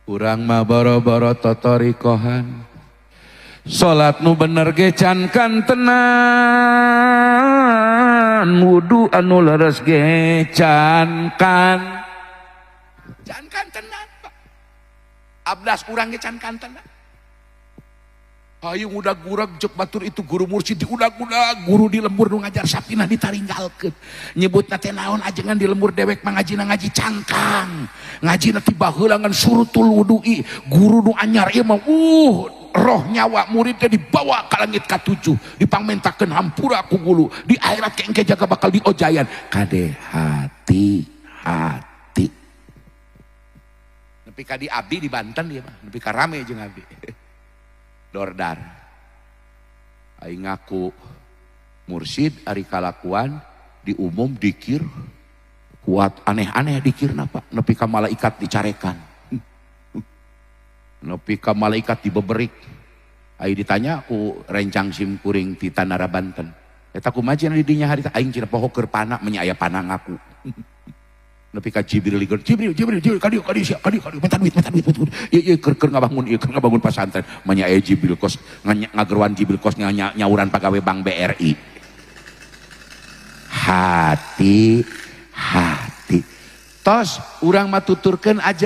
Urang mah boro-boro totorikohan, salat nu bener ge can kantenan, wudu anu leres ge can kan can kantenan, Pak. Abdas urang ge can kantenan. Ayo udah gurag jek batur itu guru mursyid diudag-udag, guru di lembur nu ngajar sapinah ditaringgalkeun, nyebutna teh naon, ajengan di lembur dewek mah ngajina ngaji cangkang, ngajina ti baheula ngan surutul wudu'i. Guru nu anyar ieu mah roh nyawa muridnya dibawa ke langit katujuh, dipangmentakeun hampura ku guru di akhirat, engke jaga bakal diojayan. Kade hati hati nepi ka di abdi di Banten ieu mah nepi ka rame jeung abdi dordar. Aing ngaku mursyid, ari kalakuan di umum dikir kuat, aneh-aneh dikirna, Pak, nepi ka malaikat dicarekan, nepi ka malaikat dibeberik. Aing ditanya ku rencang sim kuring ti Tanara Banten, eta kumaha cenah di dinya harita? Aing cenah poho keur pana, menya aya pana ngaku. Nepi ka Jibril ligeun, "Jibril, Jibril, Jibril, kadieu, kadieu sia, kadieu, kadieu, minta duit, minta duit, minta duit. Ieu, ieu keur keur ngabangun, ieu keur ngabangun pasantren." Menya aya Jibril kos ngageroan Jibril kos nyauran pagawe Bank BRI. Hati hati, tos urang mah tuturkeun aja.